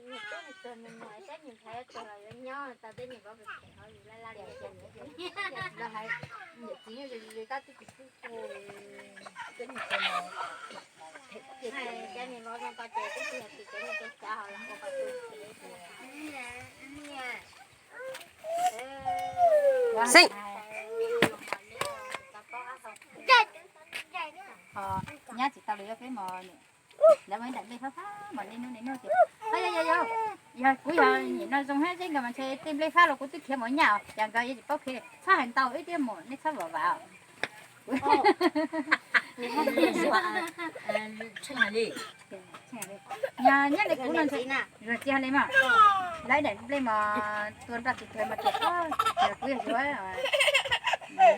Niam tub nws txog me nyuam, saib niam ntxhais txog los yuav nyob tau tej niam vauv phem phem ho yus laj laj li. Los hais niam txiv yog yus tab twb tsis tub tu, cov niam txiv no phem tiag tiag. Cov niam vauv no tau ces twb tsis yog txiv cov niam cov txiv ho los ua qhov twg. Xeeb. Ho nyab tsis tau los yuav peb mos, lawv muaj ib daim nplej fab fab mos niaj hnub niaj hnub tias, yog yog yog, yog kuv yog nim no zoo hab zeb nkawd mas ntshe tej nplej fab los kuv twb khiav mus nyaj os, cas nkawd yuav tsis paub khiav, txhob hais ntau ib tiab mus, nej txhob vam vam. Yog nyob li kuv no, yog txiv hais li mas, lawv ib daim nplej mos tua nroj tsis tuag mas tias, yog kuv yog yuav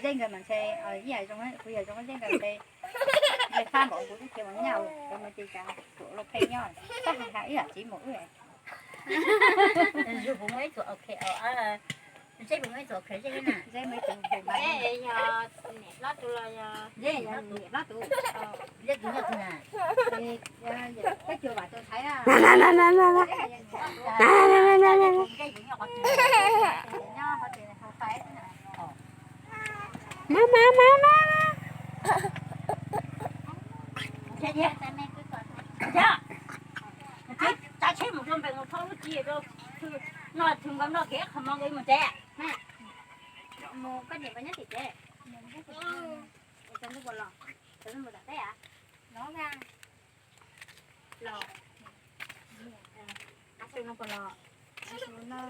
zeb nkawd mas ntshe ib yam zoo, kuv yog zoo zeb nkawd ntshe nplej fab npaum kuv twb khiav mus nyaj, kuv mus ces cas tuam luag pheej nyob, txhob hais ib yam txiv mus wb. Yog puas muaj ib tug ok, zeb puas muaj ib tug ok zeb na? Zeb muaj ib tug ok mas, yog niam hlob tus los yog, yog niam hlob tus, zeb tus nyob twg na? Peb cuag vam tus ntxhais na. Nyob qhov twg? Nyob qhov twg? Hauv paib xwb na. Mas mas mas mas. Tsav tsheb mus rau npem mus thauj lub ci rau, no thw nkaus noj kev qhov mov nkaus mus tsev. Mus koj niam koj nyob tim tsev. Tsaus ntuj puas los? Tsaus ntuj puas tom teb a? Los. Los. Ab, tsaus ntuj puas los? Koj niam tuaj.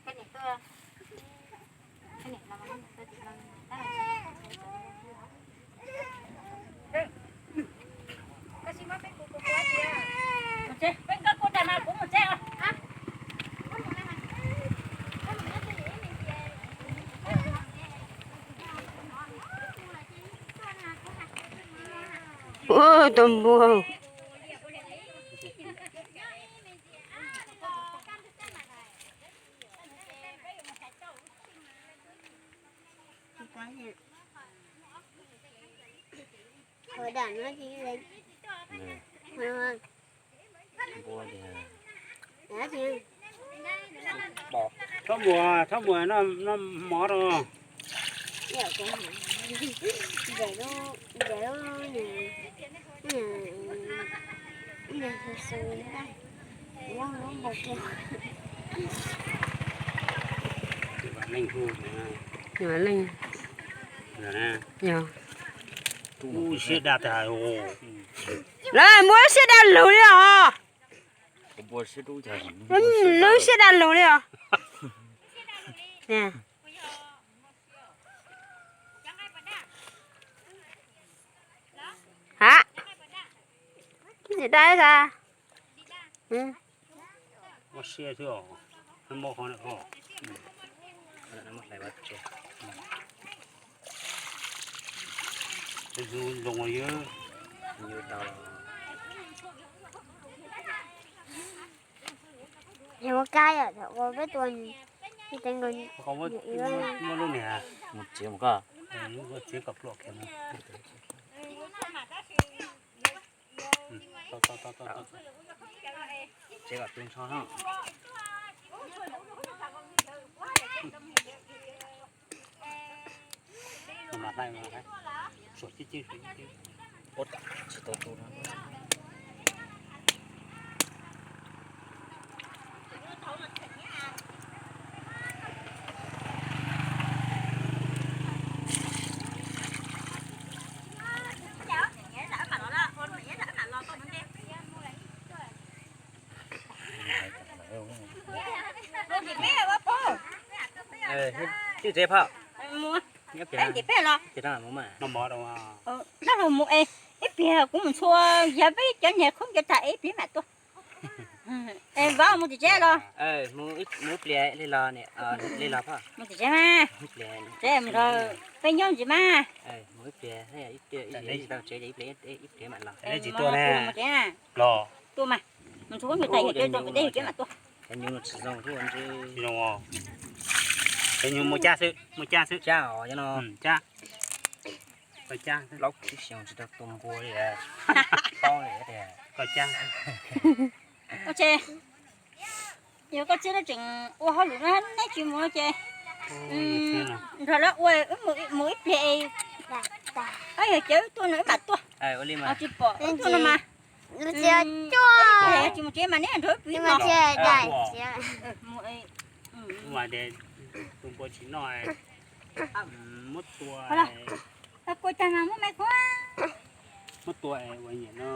Koj niam los, koj niam tuaj tim no. Peb nkoj kuv tag mas kuv mus tsev os. Ua tus npua. Ua dam no. Txhob muas, txhob muas, noj mov rau. Leej, yog. Lawv muab siab daj lug li os. Lub siab daj lug li os. Ha, daj xwb. Yog muaj kab yom, thaum ua peb tua, muaj lub niag, muaj txiv kom pluam kiag. Tsev kom tu ntsho no. Tsis tau tu no. Twb tsev phauj. Noj mov rau. Ib pliag kuv mus txhua, yog peb cov niag khoob cov thaum ib pliag mam tuaj. Es vauv mus tim tsev los? Mus ib pliag li los, li los phauj. Mus tim tsev mas. Tsev mus nrog peb nyob ntsis mas. Mus ib pliag, ib pliag tsis tau tsev, ib pliag mam los. Mus tsev na. Los. Tuaj mas. Mus txhua khoob cov thaum yog tsev zoo, tsev yog tsev mam tuaj. Cov nyuj no tsis zoo, tsis zoo. Cov nyuj muaj cab xwb, muaj cab xwb. Cab os, cov no. Cab. Koj cab. Plaub tsib xyoos tsis tau tua npua li. Paub li tias koj cab. Ua tse. Yog koj txiv no tseem ua hauj lwm no neb tsis mus no ces nrog lawv ua, wb mus ib pliag es, yog ces wb tuaj no wb mam tuaj. Tsis pom wb tuaj no mas. Tsis mus tsev mas neb nrog wb pw ib hmo. Tus npua tsis noj, muab tua, kua tag mas muab me khuab, muab tua ua nyiam no.